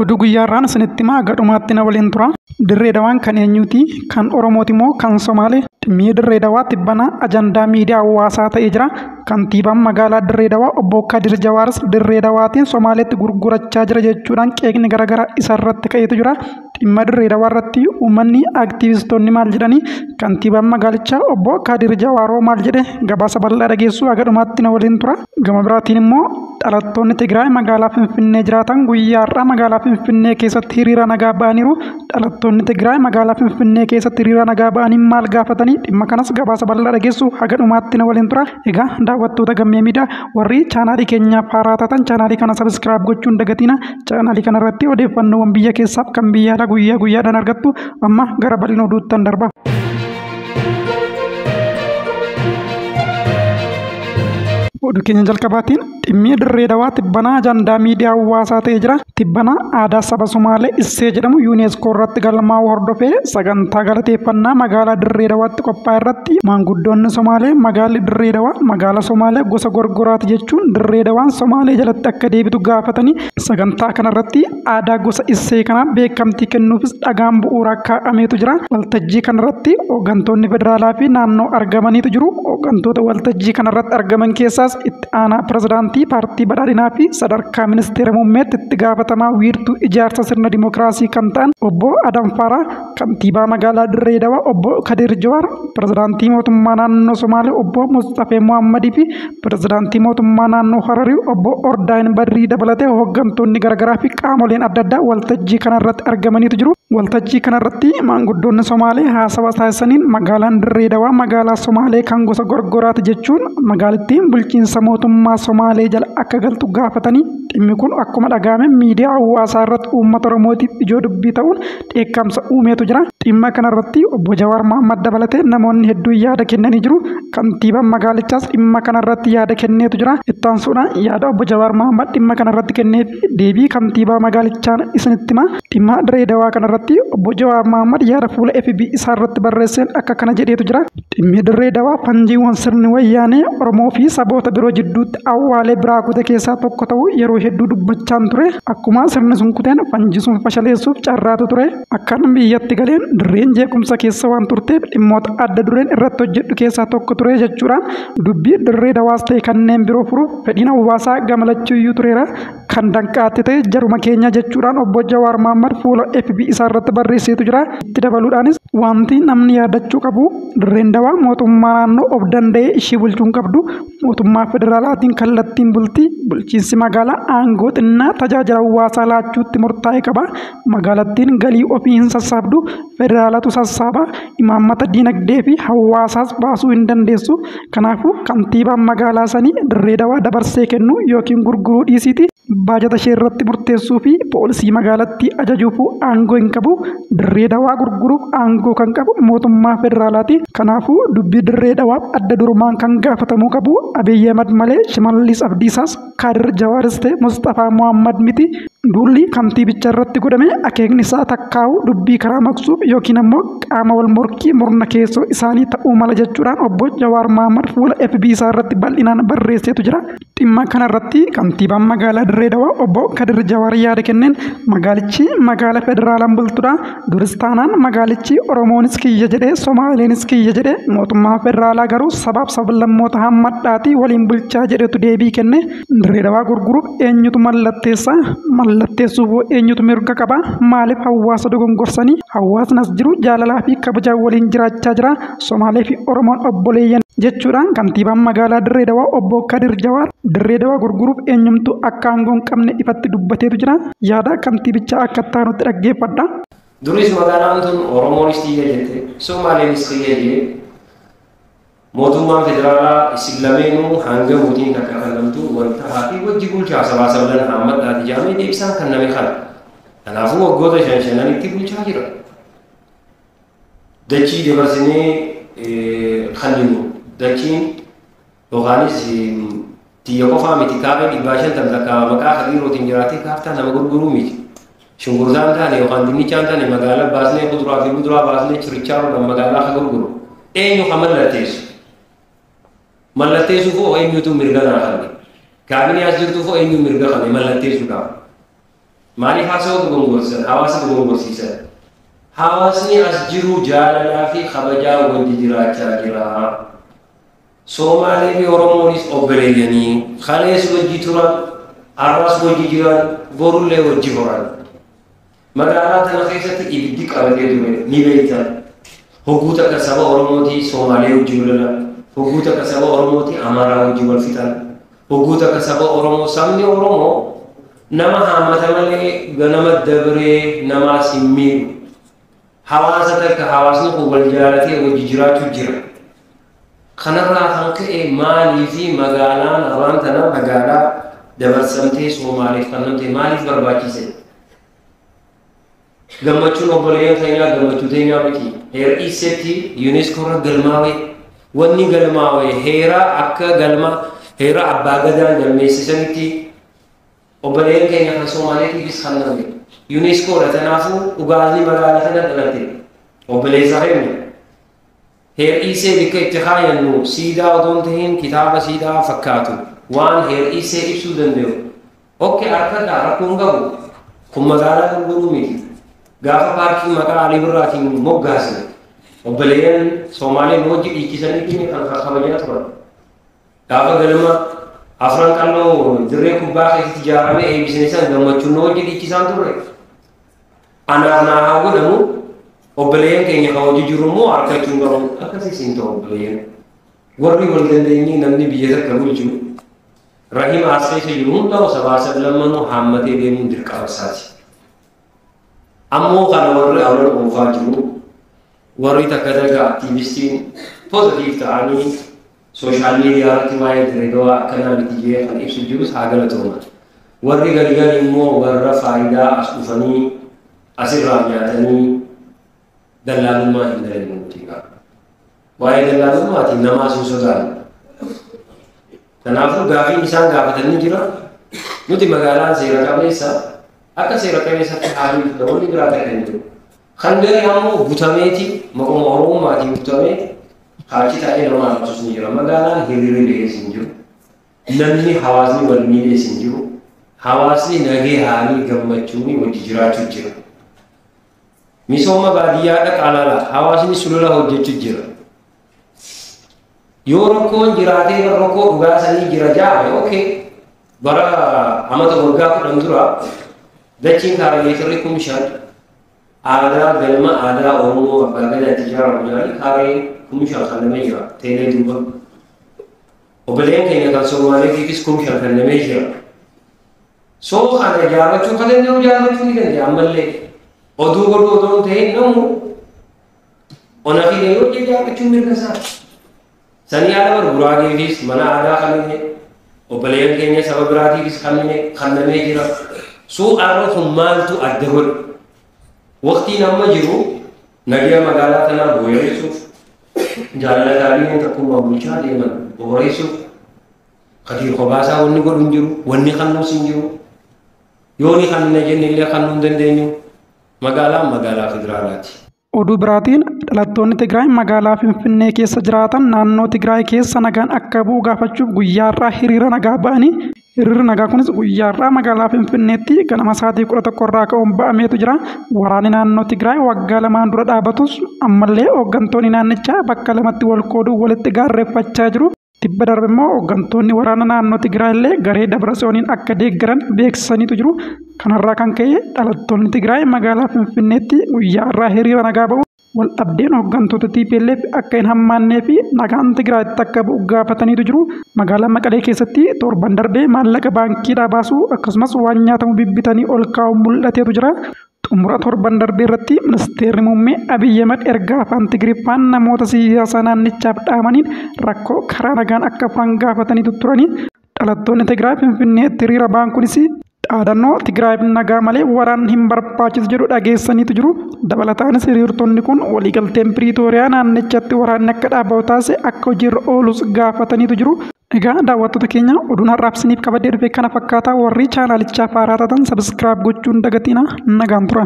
Oduu guyyaarraan isinitti himaa gadhumaatti na waliin tura. Dirree Dawaan kan eenyuti? Kan Oromooti moo kan Somaalee? Dhimmi Dirree Dawaa tibbana ajandaa miidiyaa hawaasaa ta'ee jira. Kantiibaan magaalaa Dirree Dawaa obbo Kadir Jawaaris Dirree Dawaatiin Somaaleetti gurgurachaa jira jechuudhaan qeeqni garaagaraa isarratti ka'eetu jira. Dhimma Dirree Dawaa irratti uummanni aktiivistoonni maal jedhanii? Kantiibaan magaalichaa obbo Kadir Jawaaroo maal jedhe? Gabaasa bal'aa dhageessuu haga dhumaatti na waliin tura. Gama biraatiin immoo dhalattoonni Tigraay magaalaa Finfinnee jiraatan guyyaa har'aa magaalaa Finfinnee keessatti hiriira nagaa ba'aniiru. Dhalattoonni Tigraay magaalaa Finfinnee keessatti hiriira nagaa ba'anii maal gaafatanii? Dhimma kanas gabaasa bal'aa dhageessu haga dhumaatti na waliin tura. Egaa daawwattoota Gammee Miidiyaa warri chaanaalii keenyaaf haaraa taatan chaanaalii kana subscribe gochuun dagatiina. Chaanaalii kana irratti odeeffannoowwan biyya keessaaf kan biyya alaa guyyaa guyyaadhaan argattu. Amma gara bal'ina oduuttan darba. Oduu keenya jalqabaatiin dhimmi Dirree Dawaa tibbanaa ajandaa miidiyaa hawaasaa ta'ee jira. Tibbana aadaa saba Sumaalee Issee jedhamu UNESCO irratti galmaa'uu hordofee sagantaa galateeffannaa magaalaa Dirree Dawaatti qophaa'e irratti maanguddoonni Somaalee magaalli Dirree Dawaa magaalaa Somaalee gosa gorgoraati jechuun Dirree Dawaan Somaalee jalatti akka deebitu gaafatanii sagantaa kanarratti aadaa gosa Issee kanaa beekamtii kennuufis dhagaan bu'uuraa kaa'ameetu jira. Waltajjii kanarratti hooggantoonni federaalaa fi naannoo argamaniitu jiru. Hooggantoota waltajjii kanarratti argaman keessaas itti aanaa pirezidaantii paartii badhaadhinaa fi sadarkaa ministeera muummeetti itti gaafatamaa wiirtuu ijaarsa sirna dimookiraasii kan ta'an obbo Adam Faaraa, kantiibaa magaalaa Dirree Dawaa obbo Kadir Jawaar, pirezidaantii mootummaa naannoo Somaalee obbo Mustafee Mohammadii fi pirezidaantii mootummaa naannoo Hararii obbo Ordaayin Badrii dabalatee hooggantoonni garaagaraa fi qaamoleen adda addaa waltajjii kanarratti argamaniitu jiru. Waltajjii kanarratti maanguddoonni Somaalee haasawa taasisaniin magaalaan Dirree Dawaa magaalaa Somaalee kan gosa gorgoraati jechuun magaalittiin bulchiinsa mootummaa Somaalee jala akka galtu gaafatanii dhimmi kun akkuma dhagahame miidiyaa hawaasaa irratti uummata Oromootiif ijoo dubbii ta'uun dheekkamsa uumeetu jira. Dhimma kanarratti obbo Jawaar Mohammad dabalatee namoonni hedduun yaada kennanii jiru. Kantiibaan magaalichaas dhimma kanarratti yaada kenneetu jira. Ittaansuudhaan yaada obbo Jawaar Mohammad dhimma kanarratti kennee fi deebii kantiibaa magaalichaan isinitti hima. Dhimma Dirree Dawaa kanarratti obbo Jawaar Mohammad yaada fuula FB isaa irratti barreesseen akka kana jedheetu jira. Dhimmi Dirree Dawaa fanjiiwwan sirni wayyaanee Oromoo fi saboota biroo jidduutti awwaalee biraa kute keessaa tokko ta'uu yeroo hedduu dubbachaan ture. Akkuma sirni sun kuteen fanji sun fashaleessuuf carraatu ture. Akkan biyyatti galeen dirreen jeequmsa keessa waan turteef dhimmoota adda dureen irratti hojjedhu keessaa tokko ture jechuudhaan dubbii Dirree Dawaas ta'e kanneen biroo furuuf fedhiin hawaasaa gamalachuuyyuu tureera. Kan danqaatti ta'e jaruma keenya jechuudhaan obbo Jawaar Mohammad fuula FB isaa irratti barreesseetu jira. Itti dabaluudhaanis wanti namni yaadachuu qabu Dirreen Dawaa mootummaa naannoo of danda'ee ishee bulchuun qabdu mootummaa federaalaatiin kallattiin bulti. Bulchiinsi magaalaa aangoo xinnaa tajaajila hawaasaa laachuutti murtaa'e qaba. Magaalattiin galii ofii hin sassaabdu, federaalatu sassaaba. Imaammata diinagdee fi hawaasaas baasuu hin dandeessu. Kanaafuu kantiibaan magaalaa sanii Dirree Dawaa dabarsee kennuu yookiin gurguruu dhiisiiti. Baajata ishee irratti murteessuu fi poolisii magaalattii ajajuuf aangoo hin qabu. Dirree Dawaa gurguruuf aangoo kan qabu mootummaa federaalaati. Kanaafuu dubbii Dirree Dawaaf adda durumaan kan gaafatamuu qabu Abiy Ahmad malee Shimallis Abdiisaas Kadir Jawaaris ta'e Mustafaa Mohammad miti. Duulli kantiibicha irratti godhame akeekni isaa takkaa'u dubbii karaa maqsuuf yookiin ammoo qaama wal morkii murna keessoo isaanii ta'uu mala jechuudhaan obbo Jawaar Mohammad fuula FB isaa irratti bal'inaan barreesseetu jira. Dhimma kanarratti kantiibaan magaalaa Dirree Dawaa obbo Kadir Jawaar yaada kenneen magaalichi magaala federaalaan bultudha. Duris taanaan magaalichi Oromoonis kiyya jedhee Somaaleenis kiyya jedhee mootummaa federaalaa garuu sabaaf sablammoota hammadhaatii waliin bulchaa jedhetu deebii kenne. Dirree Dawaa gurguruuf eenyutu mallatteessa? Mallatteessuuf eenyutu mirga qaba? Maaliif hawaasa dogongorsanii? Hawaasni as jiru jaalalaa fi kabajaan waliin jiraachaa jira. Somaalee fi Oromoon obboleeyyan jechuudhaan kantiibaan magaalaa Dirree Dawaa obbo Kadir Jawaar Dirree Dawaa gurguruuf eenyumtu akka aangoo hin qabne ifatti dubbateetu jira. Yaada kantiibichaa akka taanutti dhaggeeffadha. Duris magaalaan tun Oromoonis tiyya jette, Somaaleenis tiyya jee mootummaan federaalaa isin lameenuu hanga mootiin takka kennamtu wanta haa fi wajji bulchaa sabaa sablan hammadhaati jaamee deebisaan kenname kana. Kanaafuu waggoota shan shananitti bulchaa jira. Dachii dabarsinee kenninu dachiin yookaanis tiyya qofaa miti kaaree 550 takka maqaa hariirootiin jiraatee kaartaa nama gurguruu miti. Shunkurtaan taane yookaan dinnichaan taane magaalaa baasnee kuduraa fi muduraa baasnee chirichaaroodhaan magaalaa ka gurguru. Eenyu ka mallatteessu? Mallatteessuuf hoo eenyutu mirga naa kenne? Kaabinee as jirtuuf hoo eenyu mirga kenne mallatteessuudhaaf? Maaliif haasawaa dogongorsiisan? Hawaasa dogongorsiisan. Hawaasni as jiru jaalalaa fi kabajaa wajji jiraachaa jira. Somaalee fi Oromoonis obboleeyyanii kalees wajji turan, har'as wajji jiran, borullee wajji horan. Magaalaa tana keessatti ibiddi qabatee ture ni beektan. Hogguu takka saba Oromootii Somaalee wajji lolan, hogguu takka saba Oromootii Amaaraa wajji wal fixan, hogguu takka saba Oromoo sabni Oromoo nama haammata malee ganama dabree namaas hin miidhu. Hawaasa takka hawaasni kun wal jaalatee wajji jiraachuu jira. Kanarraa kan ka'e maalii fi magaalaan har'aan tana magaalaa dabarsamtee Somaaleef kennamte maaliif barbaachise? Gammachuun obboleeyyan keenyaa gammachuu teenyaa miti. Heera Iseetti UNESCO irra galmaa'e. Wanni galmaa'e heera akka galma heera abbaa gadaan galmeessisanitti obboleeyyan keenya kan Somaaleetiifis kenname. UNESCO dha kanaafuu dhugaasni magaalaa kana dhalate. Obboleessa keenya. Heera Isee bakka itti kaayannu siidaa otoo hin tahin kitaaba siidaa fakkaatu waan heera Isee ibsuu danda'u. Okkee harkadhaa rakkoon qabu kun magaalaa gurguruu miti. Gaafa paarkii maqaa Alii Birraatiin moggaasne obboleeyyan Somaaleen hojii dhiichisanii kan kabajaa turan. Gaafa galma afran qalloo dirree kubbaa keessatti ijaaramee eebbisne san gammachuun hojii dhiichisaan turre. Anaaf naa haa godhamu obboleeyyan keenya kan hojii jiru immoo harkachuun qabu akkasiis hin ta'u obboleeyyan. Warri wal dandeenyee namni biyya takka bulchu rahima as keessa jiru hundaa sabaa sablammanuu haammatee deemuun dirqama isaati. Ammoo kana warri awwal oofaa jiru warri takka takka aktiivistiin positive ta'anii social media irratti waa'ee Dirreedawaa akkanaa miti jee kan ibsu jirus haa galatooman. Warri galgal immoo warra faayidaa as dhufanii asirraa nyaatanii dallaalummaa hin dalagnu nuti egaa. Waa'ee dallaalummaatiin namaas hin sodaannu. Kanaafuu gaafiin isaan gaafatanii jira. Nuti magaalaan seera qabeessa akka seera qabeessatti haalli namoonni biraa ta'e hin jiru. Kan garii ammoo butameeti maquma Oromummaatiin butamee haachi taa'ee nama arrabsus ni jira. Magaalaan hiriirri ba'ees hin jiru. Namni hawaasni wal miidhees hin jiru. Hawaasni nagee haalii gammachuun wajji jiraachuu jira. Misooma baadiyyaa dhaqaa laala hawaasni sulula hojjechuu jira. Yoo rakkoon jiraatee rakkoo dhugaa sanii jira jaame okee bara amata waggaa 10 dura dachiin kaaree meetirri 5,000 aadaa galma aadaa Oromoo abbaa gadaatti ijaaramu jedhanii kaaree 5,000 kennamee jira teelee duuba. Obboleen keenya kan Somaaleetiifis 5,000 kennamee jira. Soo kana ijaarrachuu kan danda'u ijaarrachuu ni danda'a ammallee oduu godhuu otoo hin ta'in namu ona fi yoo ijaarrachuun mirga isaati. Sanii haala bar Guraageefis mana aadaa kanneen obboleeyyan keenya saba biraatiifis kennamee jira. Soo har'a kun maaltu adda godhe? Waqtiin amma jiru nagaya magaalaa tanaa booreessuuf jaalala gaarii tokkummaa bulchaa deeman booreessuuf Kadiir Kobaasaa wanni godhu hin jiru, wanni kennuus hin jiru. Yoo ni kenna jenne illee kennuu hin dandeenyu. Magaalaan magaalaa federaalaati. Oduu biraatiin dhalattoonni Tigraay magaalaa Finfinnee keessa jiraatan naannoo Tigraay keessa nagaan akka bu'u gaafachuuf guyyaarraa hiriira nagaa ba'anii hiriirri nagaa kunis guyyaarraa magaalaa Finfinneetti ganama sa'aatii 11 irraa ka'uun ba'ameetu jira. Waraanni naannoo Tigraay waggaa 2 dura dhaabatus ammallee hooggantoonni naannichaa bakka lamatti wal qooduu walitti gaarreeffachaa jiru. Tibba darbe immoo hooggantoonni waraana naannoo Tigraay illee garee Dabratsiyooniin akka deeggaran beeksisaniitu jiru. Kanarraa kan ka'e dhalattoonni Tigraay magaalaa Finfinneetti guyyaarraa hiriira nagaa ba'u wal dhabdeen hooggantoota TPLF akka hin hammaannee fi nagaan Tigraayitti akka bu'u gaafataniitu jiru. Magaalaa Maqalee keessatti torban darbee maallaqa baankiidhaa baasuu akkasumas waan nyaatamu bibbitanii ol kaa'uun mul'ateetu jira. Xumura torban darbee irratti ministeerri muummee Abiyyi Ahmad ergaa afaan Tigiriffaan namoota siyaasaa naannichaaf dhaamaniin rakkoo karaa nagaan akka furan gaafataniitu turani. Dhalattoonni Tigraay Finfinneetti hiriira ba'an kunis dhaadannoo Tigraayiif nagaa malee waraanni hin barbaachisu jedhu dhageessaniitu jiru. Dabalataanis hiriirtonni kun waliigalteen Piriitooriyaa naannichatti waraanni akka dhaabbatu taasise akka hojiirra oolus gaafataniitu jiru. Egaa daawwattoota keenya oduun har'aaf isiniif qabadee dhufe kana fakkaata. Warri chaanaalichaaf haaraa taatan subscribe gochuun dagatina. Nagaan tura.